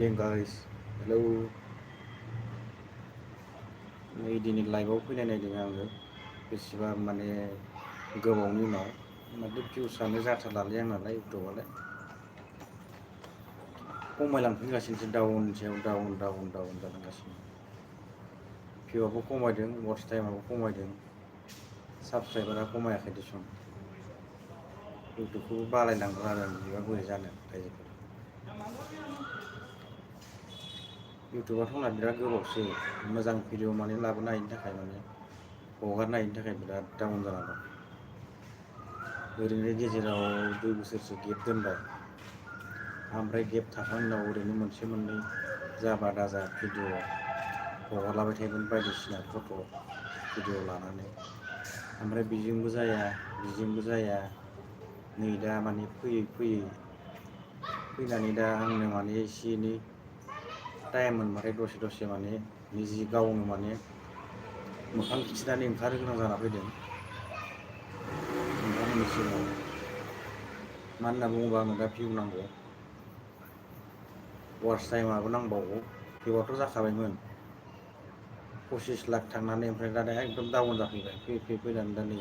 Hey guys, hello. नै दिनै लाइभआव फैनाय नायदों आङो बेसेबा माने गोबावनि उनाव माथो भिउसआनो जाथारलालै आंनालाय इउटुबालाय खमायलांफिनगासिनोसो डाउननि सायाव डाउन जालांगासिनो। भिउआबो खमायदों, वाच टाइमाबो खमायदों, साबस्क्राइबारा खमायाखै दिसुन। इउटुबखौबो बालायलांदों आरो आं बिदिबा बोरै जानो रायजोफोर। इउटुबाथ' आंना बिराद गोबावसै मोजां भिडिअ माने लाबोनो हायिनि थाखाय माने हगारनो हायिनि थाखाय बिराद डाउन जाना दं। ओरैनो गेजेराव 2 बोसोरसो गेप दोनबाय, ओमफ्राय गेप थाखांनायनि उनाव ओरैनो मोनसे मोननै जाबा दाजा भिडिअ हगारलाबाय थायोमोन बायदिसिना फट' भिडिअ लानानै। ओमफ्राय बिजोंबो जाया नै दा माने फैनानै दा आंनो माने एसे एनै टाइम मोनबाथाय दसे माने निजि गावनो माने मोखां खिथिनानै ओंखारनो गोनां जाना फैदों नोंथांमोननि सिगाङाव। मानो होनना बुङोबा आंनो दा भिउ नांगौ, वाच टाइमाबो नांबावगौ। भिउआथ' जाखाबायमोन 25 लाख थांनानै, ओमफ्राय दा एकदम डाउन जाफैबाय। फैनानै दा नै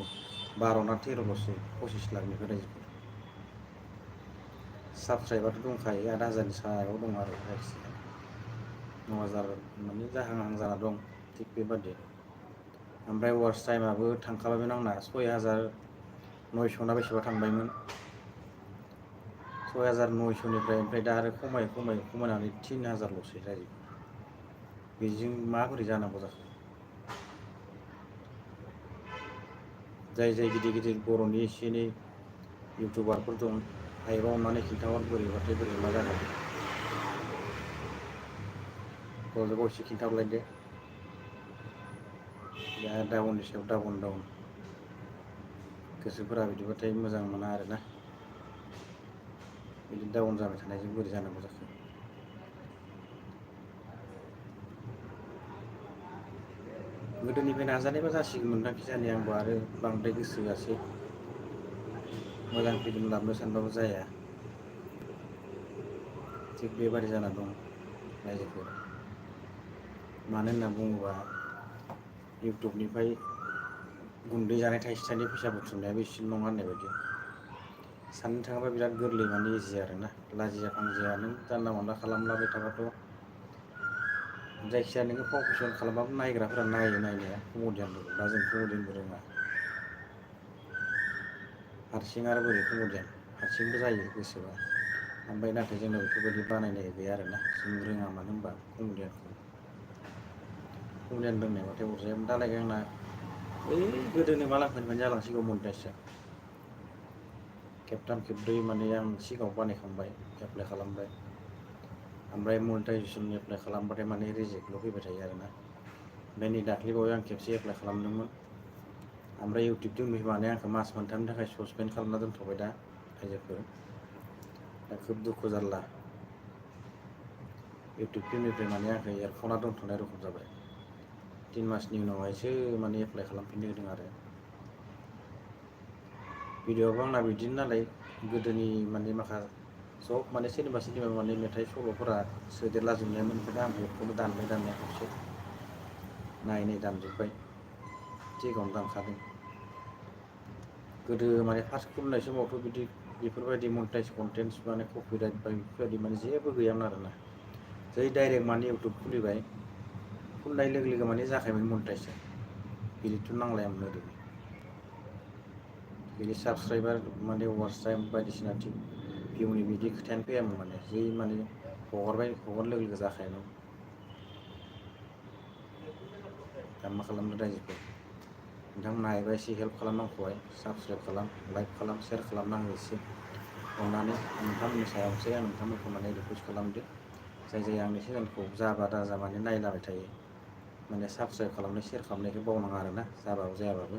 12 ना 13ल'सै 25 लाखनिफ्राय रायजोफोर। साबस्क्राइबार दंखायो 8,000नि सायाव दं आरो जायखिजाया 9,000 माने जाहां जाना दं थिग बेबादि। ओमफ्राय वाच टाइमाबो थांखाबायमोन आंना 6,900 ना बेसेबा थांबायमोन। 6,900निफ्राय ओमफ्राय दा आरो खमायनानै 3,000ल'सै रायजोफोर। बेजों माबोरै जानांगौ जाखो? जाय गिदिर बर'नि एसे एनै इउटुबारफोर दं, हायोबा अननानै खिन्थाहर बोरैबाथाय बोरै मा जागोन। गावजों गाव एसे खिन्थाहरलायदो। दा डाउननि सायाव डाउन गोसोफोरा बिदिबाथाय मोजां मोना आरोना। बिदि डाउन जाबाय थानायजों बोरै जानांगौ जाखो। गोदोनिफ्राय नाजानायबा जासिगौमोनदां खिजानि, आंबो आरो बांद्राय गोसो होआसै। मोजां फिल्म लाबोनो सानबाबो जाया, थिग बेबादि जाना दं रायजोफोर। मानो होनना बुङोबा इउटुबनिफ्राय गुन्दै जानाय थाइसे थाइनै फैसा बुथुमनायाबो एसेल' नङा होननाय बायदि। साननो थाङोबा बिराद गोरलै माने इजि आरोना। लाजिया फांजिया नों जानला मोनला खालामलाबाय थाबाथ' जायखिजाया नोङो फाव खालामबाबो नायग्राफोरा नायो नायनाया, कमेडियानफोरखौ। दा जों कमेडियानबो रोङा, हारसिं आरो बोरै कमेडियान हारसिंबो जायो गोसोबा। ओमफ्राय नाथाय जोंनाव बेफोरबायदि बानायनाय गैया आरोना, जों रोङा मानो होनबा कमेडियानखौ। कमेडियान रोंनायबाथाय अरजायामोन। दालाय आंना ओइ गोदोनो मालांफोरनिफ्रायनो जालांसिगौ मनिटाइसआ। खेबथाम खेबब्रै माने आं सिगाङाव बानायखांबाय, एप्लाइ खालामबाय। ओमफ्राय मनिटाइजेसन एप्लाइ खालामबाथाय माने रिजेक्टल' फैबाय थायो आरोना। ओमफ्राय नै दाख्लैबावै आं खेबसे एप्लाइ खालामदोंमोन, ओमफ्राय इउटुबजों माने आंखौ मास मोनथामनि थाखाय ससपेन्ड खालामना दोनथ'बाय दा रायजोफोर। दा खोब दुखु जारला। इउटुब टिमनिफ्राय माने आंखौ एरख'ना दोनथ'नाय रखम जाबाय। 3 मासनि उनावहायसो माने एप्लाइ खालामफिननो होदों आरो। भिडिअ'आबो आंना बिदिनो नालाय, गोदोनि माने सब माने सोरनिबा माने मेथाइ सल'फोरा सोदेरला जोबनायमोन। ओमफ्राय आं बेखौनो दानबाय दाननाया खेबसे नायै दानजोब्बाय। थिगावनो दानखादों। गोदो माने फार्स्ट खुलिनाय समावथ' बेफोरबायदि मनिटाइज कन्टेन्टस माने कपिराइट बेफोरबायदि माने जेबो गैयामोन आरोना। जै डाइरेक्ट माने इउटुब खुलिनाय लोगो लोगो माने जाखायोमोन मनिटाइजआ। बिदिथ' नांलायामोन ओरैनो। बिदि साबसक्राइबार माने वाच टाइम बायदिसिना भिउनि बिदि खोथायानो फैयामोन माने। जै माने हगारनाय लोगो लोगो जाखायोमोन। दा मा खालामनो रायजोफोर। नोंथांमोनहा हायोबा एसे हेल्प खालामनांगौहाय। साबसक्राइब खालाम, लाइक खालाम, शेयार खालामना हो एसे अननानै। नोंथांमोननि सायावसो आं नोंथांमोनखौ माने रिकुवेस्ट खालामदो। जाय आंनि चेनेलखौ जाबा दाजा माने नायलाबाय थायो, माने साबसक्राइब खालामनाय शेयार खालामनायखौ बावनाङा आरोना, जाबाबो जायाबाबो।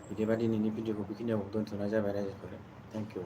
बिदिबा दिनैनि भिडिअखौ बेखिनियाव दोनथ'नाय जाबाय रायजोफोर। Thank you.